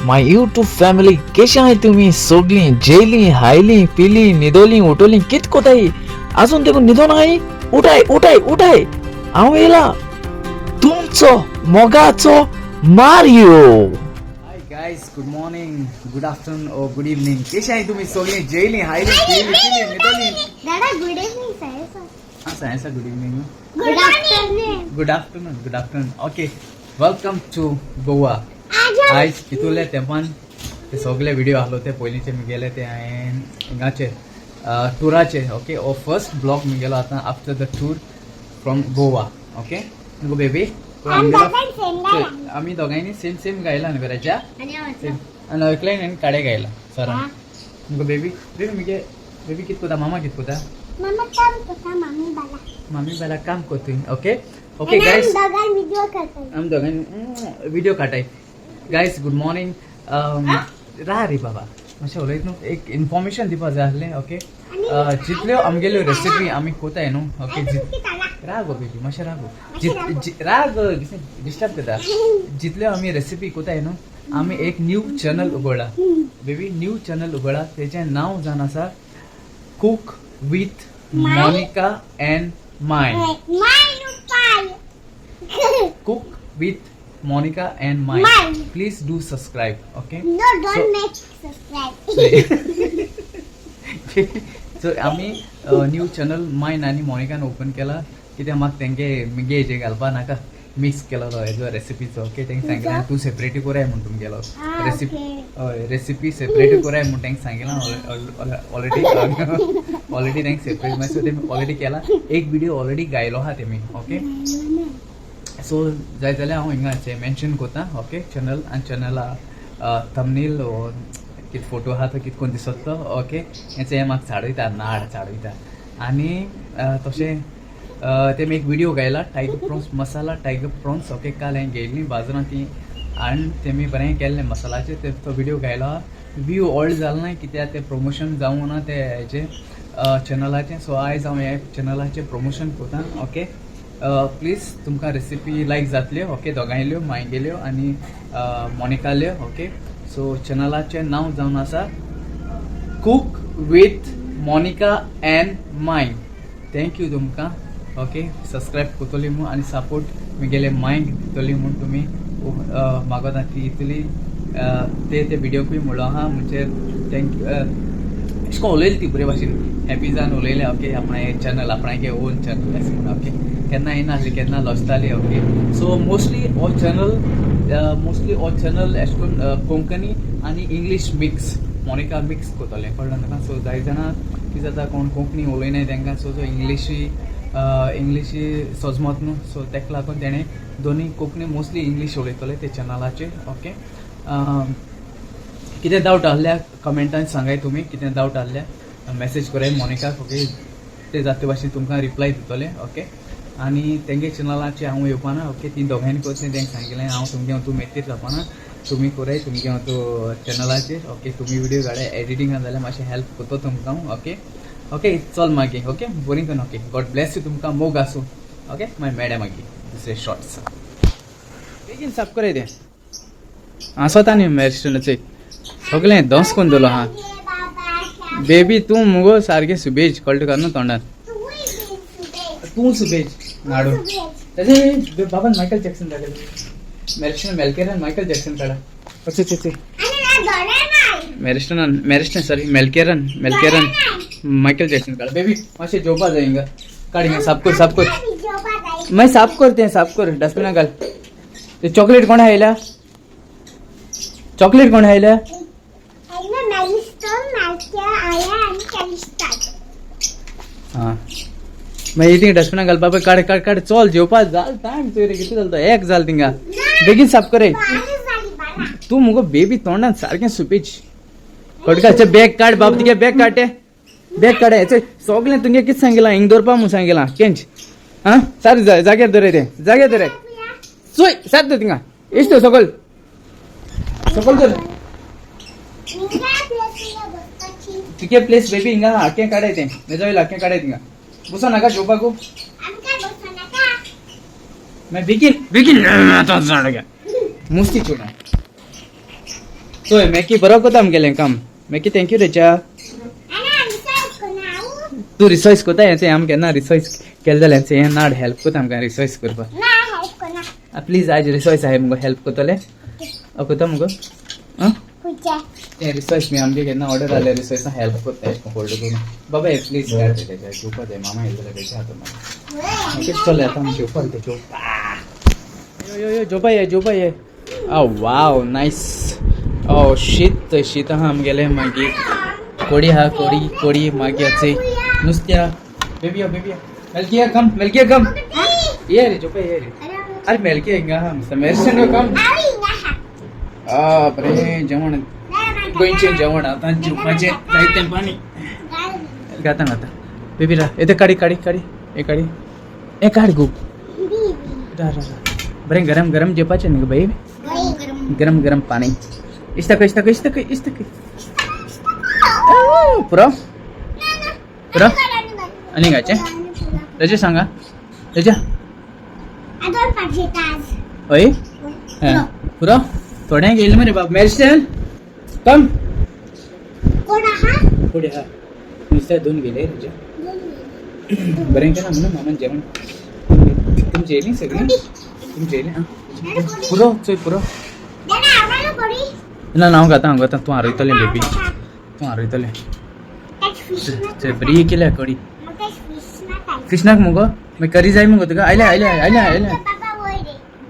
My YouTube family, केशे आहाय तुमी सोगलीं? जेयलीं, हायलीं, पिलीं, न्हिदोलीं, उठोलीं? कित कोताय? आजून देखून न्हिदोन आहाय? उठाय, उठाय, उठाय! हांव येयला, तुमचो मोगाचो Mario. Hi guys, good morning, good afternoon or good evening. केशे आहे तुम्ही सगळी? जेयली, हायली, पिली, पिली, न्हिदोली? दादा, गुड इवनिंग साहेब. आसा आसा, good evening. Good afternoon. Good afternoon, good afternoon. Okay, welcome to Goa. आयज इतुले तेंपान ते सगळे व्हिडिओ आहलो ते पयलींचे मुगेले ते हांवें हिंगाचे टुराचे. ओके, हो फर्स्ट ब्लॉग मुगेलो आतां after the tour from Goa. Okay go baby. आमी दोगांयनी सेम सेम गायला न्ही बऱ्याच्या सेम आनी एकल्यान हांवें काडे गायला सरान. मुगो बेबी, बेबी मुगे बेबी कित कोता? मामा कित कोता? मामा काम करता, मामी बाला. मामी बाला काम कोतूय. Okay okay guys. दोगां व्हिडिओ करता. आमी दोगांनी व्हिडिओ काटाय. Guys, good morning. रा रे बाबा, मातशें उलयत न्हू. एक इन्फॉर्मेशन दिवपा जाय आसलें. ओके, जितल्यो आमगेल्यो रेसिपी आमी कोताय न्हू, ओके, राग बेबी, मातशें रागो, राग डिस्टर्ब करता. जितल्यो आमी रेसिपी कोताय न्हू, आमी एक न्यू चॅनल उगडला बेबी, न्यू चॅनल उगडला. तेजें नांव जावन आसा cook with Monica and my. Cook with Monica and my. Mine. Please do subscribe, okay? No, don't make subscribe. So आमी न्यू चॅनल मायन आनी मोनिकान ओपन केला, कित्याक म्हाका तेंगे मुगे हेजे घालपा नाका, मिक्स केलो तो हेजो रेसिपीचो. ओके, तेंका सांगलां तूं सेपरेट कोराय म्हूण तुमगेलो रेसिपी. हय, रेसिपी सेपरेट कोराय म्हूण तेंका सांगिलां ऑलरेडी. ऑलरेडी तेंका सेपरेट मातसो तेमी ऑलरेडी केला. एक व्हिडिओ ऑलरेडी गायलो आहा तेमी. ओके, सो जाय जाल्यार हांव हिंगा मेन्शन करता, ओके, चॅनल आनी चॅनला थंबनेल कित फोटो आहा तो कित कोण दिसत तो. ओके, हेचे हें म्हाका चाडयता, नाड चाडयता. आनी तशें तेमी एक व्हिडिओ गायला, tiger prawns masala, tiger prawns. Okay, काल हांवें घेयल्ली बाजारांत ती आनी तेमी बरें केल्लें मसालाचें, ते तो व्हिडिओ गायलो. व्यू ऑल्ड जालो ना, कित्याक तें प्रमोशन जावंक ना ते हेजें चॅनलाचें. सो आयज हांव ह्या चॅनलाचें प्रमोशन करता. ओके, प्लीज, तुमकां रेसिपी लायक जातल्यो, ओके, दोगांयल्यो, मायगेल्यो आनी मोनिकाल्यो. ओके, सो चॅनलाचें नांव जावन आसा cook with Monica and mine. Thank you तुमकां. ओके, सबस्क्रायब करतली म्हूण आनी सपोर्ट मुगेले मायंक दितली म्हूण तुमी मागोता ती इतली ते ते व्हिडियोकूय म्हणलो आहा. म्हणजे thank अशें करून उलयली ती बरे भाशेन, हॅपी जावन उलयलें. ओके, आपणागे चॅनल, आपणागे ओन चॅनल अशें म्हणून. ओके, केन्ना येयनासली, केन्ना लजताली. ओके, सो मोस्टली हो चॅनल, मोस्टली हो चॅनल अशें करून कोंकणी आनी इंग्लीश मिक्स, मोनिका मिक्स करतलें, कळ्ळें तुका? सो जाय जाणां कितें जाता, कोण कोंकणी उलयनाय तांकां, सो सो इंग्लिशी इंग्लिशी सजमत न्हू. सो ताका लागून तेणें दोनी कोंकणी, मोस्टली इंग्लीश उलयतले ते चॅनलाचेर. ओके, कितें डावट आहल्यार कमेंटान सांगाय. तुमी कितें डावट आहल्यार मॅसेज कराय मोनिकाक. ओके, ते जाते भाशेन तुमकां रिप्लाय दितले. ओके, आनी तेंगे चॅनलाचेर हांव येवपाना. ओके, ती दोगांयनी करचें. तेंका सांगिल्लें हांव तुमगे हांव तूं मेत्तीर जावपाना, तुमी कराय तुमगे हांव तूं चॅनलाचेर. ओके, तुमी व्हिडिओ काडाय, एडिटिंगान जाल्यार मातशें हेल्प करता तुमकां हांव. ओके ओके, चल मागीर. ओके, बरी करून. Okay, God Blaise you. तुमकां मोग आसूं. ओके, मागीर मेळ्या मागीर दुसरे शॉर्ट्स. बेगीन साफ कराय तें. आसता न्ही मॅरिस्टनाचे सगळें दंस कोण दवरलो हा. बेबी, तूं मुगो सारकें सुबेज, कळटा तुका न्हू तोंडान. तूं सुबेज नाडू. तशें बाबान मायकल जॅक्सन दाखयलें. मॅरिस्टन मेलकेरान मायकल जॅक्सन काडा. अशें चे मॅरिस्टनान, मॅरिस्टन, सॉरी, मेलकेरन, मेलकेरन मायकल जॅक्सन काडा. बेबी, मातशें जेवपा जाय. हिंगा काड, हिंगा साफ कर, साफ कर. मागीर साफ कर तें, साफ कर, डस्टबिना घाल ते. चॉकलेट कोण हायल्या? चॉकलेट कोण हायल्या? मेलिस्टोन, मालक्या आया आणि कॅलिस्टात. हां, मागीर ती डस्टबिना घालपा पळय. काड, काड, काड. चल, जेवपा जाल टायम चोय रे, कितें जाल तो? एक जाल थिंगा, बेगीन साफ करे. बारा झाली, 12. तूं मुगो बेबी तोंडान सारकें सुपेच कटकाचे. बॅग काड बाब, तुगे बॅग काडटे, बॅग काड. हेचे सगळें तुगे कितें सांगिलां हिंग दवरपा म्हूण सांगिलां केंच. आं, सारकें जाग्यार दवरय तें, जाग्यार दवरय. चोय, सारकें दवर थिंगा. इश्ट सकल, सकल दवर. बसपाची. तुगे प्लेस बेबी हिंगा. आकें काडाय तें, मेजो वयलें आकें काडाय. थिंगा बसो नाका जेवपाकू. आमकां बसो नाका. मागीर बेगीन बेगीन मुस्ती चोड. चोय मॅकी बरो कोता आमगेलें काम. मॅकी thank you रेचा. तूं रिसर्च कोता हें आम केन्ना रिसर्च केलें जाल्यार हें नाड हेल्प कोता आमकां रिसर्च करपाक. प्लीज आज रिसर्च आहे मुगो हेल्प कोतले कोता मुगो. तें रिसर्च मी आमगे केन्ना ऑर्डर आले रिसर्च हेल्प कोत्ता एशें फोल्ड करून. बाबा हे प्लीज काड तेच्या जेवपा जाय मामा येयलो जाल्यार तेच्या हातान. ओके चल आतां आमी जेवपाक ते जेवपा. यो यो यो जेवपा ये जेवपा ये. आ वाव नायस. ओ शीत शीत आहा आमगेलें. मागीर कोडी आहा कोडी कोडी मागीर चय नुस्त्या. बेबी यो बेबी यो मेलकिया कम मेलकिया कम ये रे जेवपा ये रे. अरे मेलकिया हिंगा आहा आमचो मेरसन यो कम. आ बरें जेवण गोंयचें जेवण आतां जेवपाचें जायतें तेंपांनी. घाता घाता बेबी रा येते काडी काडी काडी हे काडी हे काड गो. रा रा रा बरें गरम गरम जेवपाचें न्ही गो बाई. गरम गरम पाणी. इश्ता इश्ता इश्ता इश्ता. पुरो पुरो आनी घायचें रजा सांगा रजा. हय पुरो थोडें घेयलें मरे बाब. मेरसन कम फुडें आहा नुस्त्या दोन घेयले रजा. बरें केलां म्हणून मामान जेवण. तुमी जेयलीं सगळीं? तुमी जेयलीं? आं पुरो चोय पुरो. ना ना हांव घाता हांव घाता. तूं हारयतलें बेबी तूं हारयतलें. चल बरी केल्या कडी. कृष्णाक मुगो मागीर करी जाय मुगो तुका. आयल्या आयल्या आयल्या आयल्या.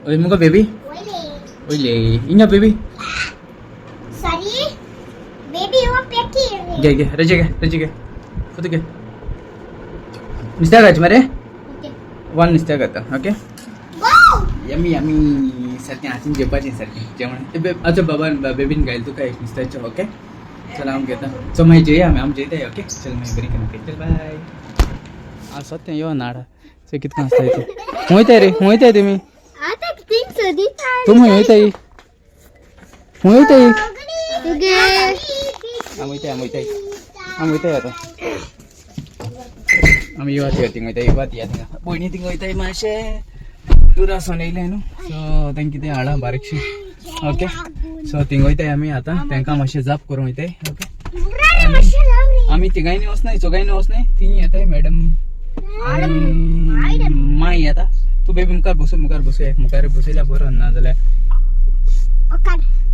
हय मुगो बेबी वयले हिंगा बेबी. घे घे रजे घे रजे घे फुतू घे. नुस्त्या खायचें मरे वन नुस्त्या खाता. ओके यमी यमी सारकें हातीन जेवपाचें सारकें जेवण. अच्छा बाबान बेबीन घायल तुका एक नुस्त्याचें. ओके चल हांव घेता. सो मागीर जेया आमी आमी जेयताय. ओके चल मागीर बरी केन्ना. चल बाय. आं सत्तें यो नाडा चोय कितको आसता तें. खंय वयताय रे खंय वयताय तुमी? तूं खंय वयताय खंय वयताय? आमी वयताय आमी वयताय आमी वयताय आतां. आमी यो आतां थिंग वयताय यो या थिंगा भयणी थिंग वयताय मातशें टूर आसोन येयलें न्हू. सो तेंकां कितें हाडा बारीकशें. ओके सो थिंग वयताय आमी आतां तेंकां मातशें जाप करूंक वयताय. ओके आमी तिगांयनी वचनाय चौगांयनी वचनाय ती येताय मॅडम आनी माई येता. तूं बेबी मुखार बसूं मुखार बसूं एक मुखार बसयल्यार बरो ना जाल्यार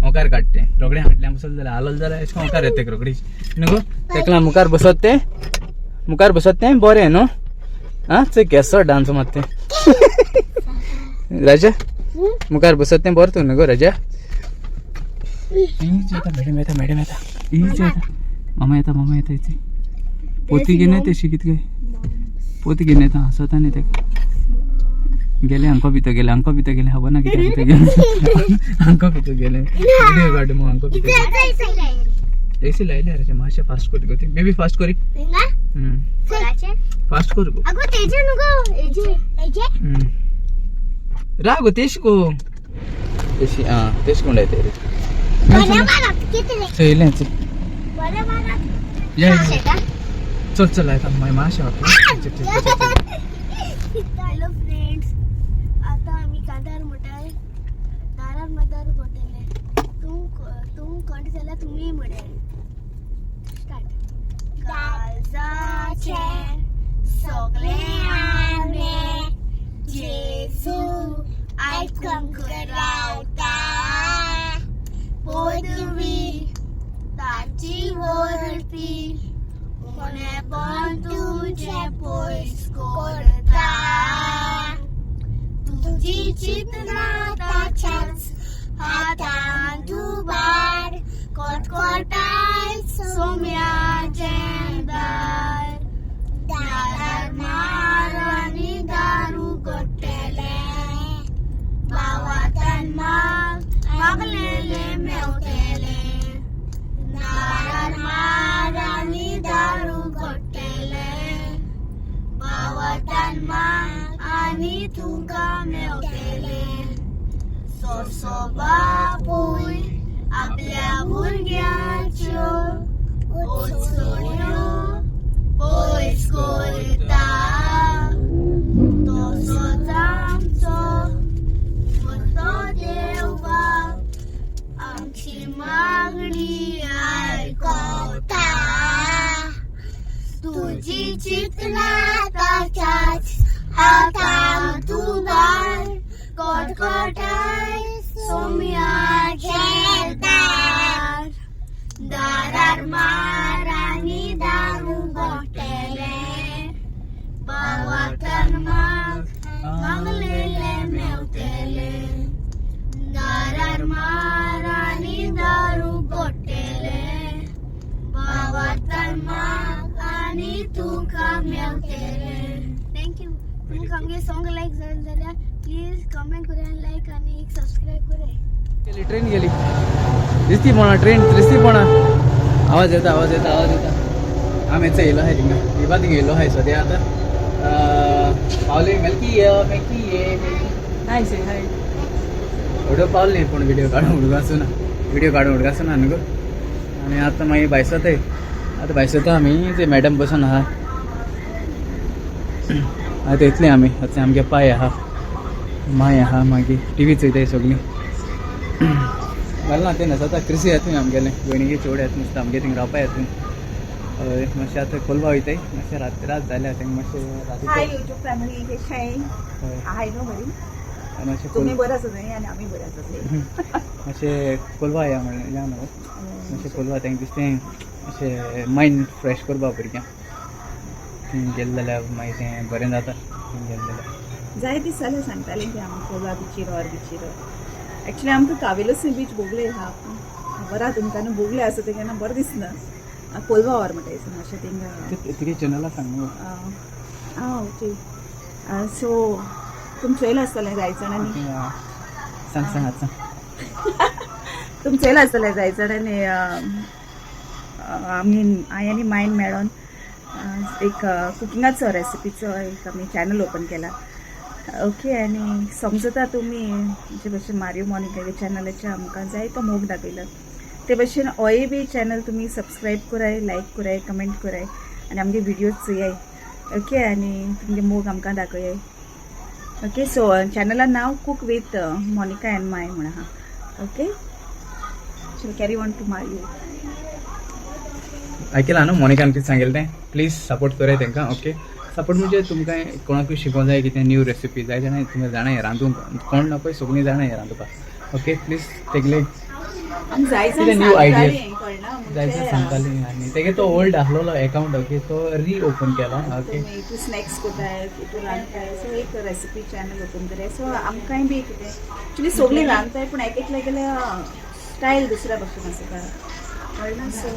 ओकार काडटे रोगडे हाडल्या बसत जाल्यार हालल जाल्यार एशें ओकार येता रोगडी न्हू गो. तेका मुखार बसत तें मुखार बसत तें बरें न्हू. आं चोय केसो डांस मात तें राजा मुखार बसत तें बरें तूं न्हू गो राजा. येता मॅडम येता मॅडम येता हीच येता मामा येता मामा येता. इथे पोती घेवन येता तशी कितके पोती घेवन येता हांसता न्ही तेका. गेले हांकां भितर गेले हांकां भितर गेले खबर ना कितें भितर गेले हांकां भितर गेले व्हिडिओ काड मग हांकां भितर गेले. एसी लायले रे मातशें फास्ट कर गो बेबी फास्ट करी. फास्ट कर गो. अगो तेजे नुगो एजे एजे रा गो तेश गो तेशी आं तेश कोण लायते रे चोयलें चल चल आतां मागीर मातशें. हॅलो फ्रेंड्स आता आमी कांतार म्हणटाय दारार मदार म्हणटले. तूं तूं कोण जाल्यार तुमी म्हणले. स्टार्ट. काळजाचे सगळे आंबे जेजू आयकूंक रावता पदवी ताची वरपी उणेपण तुजें पयस करता तुजी चिंतना ताच्याच हातान दुबार कोटकोटाय सोम्याचें दार दारार मार आनी दारू कोट्टेलें भावातान माग मागलेलें मेवतेलें दारार मार आनी दारू कोट्टेलें भावातान माग आनी तुका मेवतेलें. सोरसो बापूय आपल्या भुरग्याच्यो अडचण्यो पयस करता तसोच आमचो मोठो देव बाप आमची मागणी आयकता तुजी चिंतना ताच्याच हातान तूं बाळ कोटकोटाय सोम्या झेलतार दारार मार आनी दारू गोटेले बावातन माग मागलेले मेवतेले दारार मार आनी दारू गोटेले बावातन माग आनी तुका मेवतेले. Thank you. तुमकां आमगे सॉंग लायक जालें जाल्यार प्लीज कमेंट कराय, लायक आनी एक सबस्क्रायब कराय. गेली ट्रेन, गेली दिसती पोणा ट्रेन, दिसती पोणा. आवाज येता, आवाज येता, आवाज येता. आमी येयलो येयलो आहाय थिंगा, येयपा थिंगा येयलो आहाय सद्या. आतां पावले. मेलकी ये, मेलकी ये. हाय से हाय. व्हिडिओ पावले पूण व्हिडिओ काडून उडगासो ना, व्हिडिओ काडून उडगासो ना न्हू गो. आनी आतां मागीर भायसताय, आतां भायसता आमी. ते मॅडम बसून आहा. आतां येतली आमी. आतां आमगे पाय आहा, माय आहा, मागीर टिवी चोयताय सगळीं. घालना तें आतां क्रिसी येता आमगेलें, भयणीगे चेवडे येता नुस्तें आमगे थिंग रावपा येता. हय, मातशें आतां कोलवा वयताय. मातशें रात रात जाल्या थंय मातशें हाय राती. युट्यूब फॅमिली, कशें हय. हाय न्हू बरी? मातशें तुमी कोल बरें आसा न्ही आनी आमी बरें आसा. मातशें कोलवा या म्हणलें, या न्हू. मातशें कोलवा तांकां दिसतें मातशें मायंड फ्रेश करपा भुरग्यांक. थंय गेले जाल्यार मागीर तें बरें जाता थंय गेले जाल्यार. जाय दीस जालें सांगतालें की आमी कोलवा बिचीर व्हर, बिचीर व्हर. एक्चुली आमकां कावेलोसी बीच भोगले आहा, खबर आहा तुमकां न्हू. भोगले आसा तें केन्ना बरें दिसना. कोलवा व्हर म्हणटा दिसता मातशें थिंगा. तुगे चॅनला सांग न्हू. आं ओके, सो तुम चोयलां आसतलें जाय जाणांनी. सांग सांग, आतां सांग. तुम चोयलां आसतलें जाय जाणांनी, आमी हांवें आनी मायन मेळोन एक कुकिंगाचो रेसिपीचो एक आमी चॅनल ओपन केला. ओके, आनी समजता तुमी जे भशेन मारियो मोनिका चॅनलाचेर आमकां जाय तो मोग दाखयलो, ते भशेन होय बी चॅनल तुमी सबस्क्रायब कराय, लायक कराय, कमेंट कराय आनी आमगे व्हिडियोज चोयाय. ओके, आनी तुमगे मोग आमकां दाखयाय. ओके, सो चॅनला नांव cook with Monica and my म्हूण आहा. ओके, चल, कॅरी ऑन टू मारियो. ऐकलां न्हू मोनिकान कितें सांगेलें तें? प्लीज सपोर्ट कराय तांकां. ओके, सपोर्ट म्हणजे तुमकां कोणाकूय शिकोवंक जाय, कितें न्यू रेसिपी जाय जाणां, तुमी जाणां रांदूंक कोण ना पळय, सगळीं जाणां रांदपाक. ओके, प्लीज तेगले आमी जाय कितें new ideas? कळना. जाय जाण सांगताली. आनी तेगे तो ओल्ड आसलेलो एकाउंट, ओके, तो रिओपन केला. ओके. तुमी तूं स्नॅक्स कोताय, तूं रांदताय, सो एक रेसिपी चॅनल ओपन कराय. सो आमकांय बी कितें एक्चुली सगळीं रांदताय पूण एक एकल्यागेल्या स्टायल दुसऱ्या भशेन आसता, कळना. सो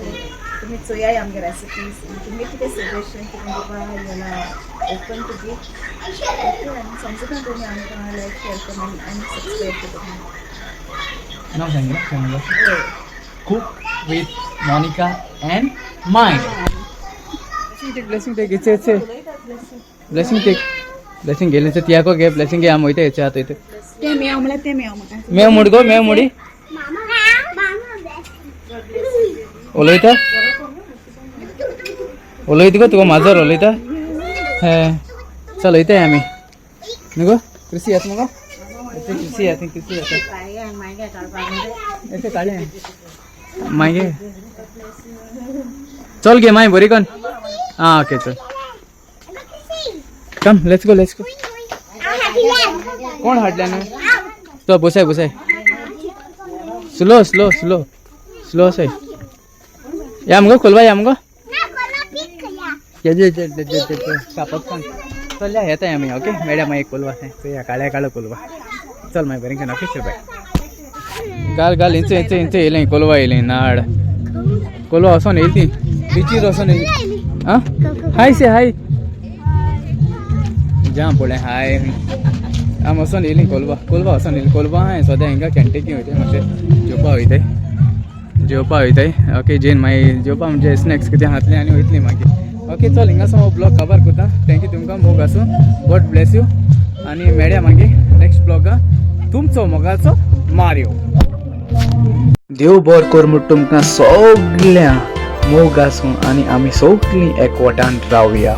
तुमी चोयाय आमगे रेसिपीज, तुमी कितें सजेशन कितें दिवपा जाल्यार ओपन टू गिव. ओके, आनी समजता तुमी आमकां लायक, शेअर, कमेंट आनी सबस्क्रायब करता. नांव सांगिना चॅनला? Cook with Monica and my. Blessing take, blessing take. इचे इचे ब्लेसिंग टेक. ब्लेसिंग गेले तियाको घे, ब्लेसिंग घे. आम वयता हेचे आतां वयता. ते मेव म्हळ्यार ते मेव म्हणटा. मेव मोड गो, मेव मोडी. मामा मामा. उलयता, उलयता गो तुका माजर उलयता. हे चल, वयताय आमी न्हू गो. क्रिसी येता मुगो? क्रिसी येता, क्रिसी येता. येते काडे मागीर. चल गे माय बरी कोन. आं ओके, चल, come, let's go, let's go. कोण हाडल्या न्हू तो? बसाय बसाय, स्लो स्लो स्लो स्लो आसाय. या मुगो कोलवा, या मुगो. जे जे जे जे जे जे कापत. चल या, येताय आमी. ओके, मेळ्या मागीर कोलवा. चोया, काळ्या काळो कोलवा. चल मागीर बरें. ओके, चल, बाय. घाल घाल. इंच इंच इंच येयलें कोलवा, येयलें नाड कोलवा. वचोन येयली ती बिचीर वचोन येयली. आं, हाय से हाय. जा पळय हाय. आमी वचोन येयली कोलवा, कोलवा वचोन येयली. कोलवा हांवें सद्या हिंगा कॅन्टीनी वयताय, मातशें जेवपा वयताय, जेवपा वयताय. ओके, जेन मागीर जेवपा म्हणजे स्नॅक्स कितें खातलें आनी वयतलीं मागीर. ओके, चल, हिंगा हो ब्लॉग कवर करता. Thank you तुमकां, मोग आसूं, गॉड ब्लेस you आनी मेळया मागीर नेक्स्ट ब्लॉगा. तुमचो मोगाचो मारियो. देव बर कर म्हूण तुमकां सगळ्या, मोग आसूं आनी आमी सगळीं एकवटान रावया.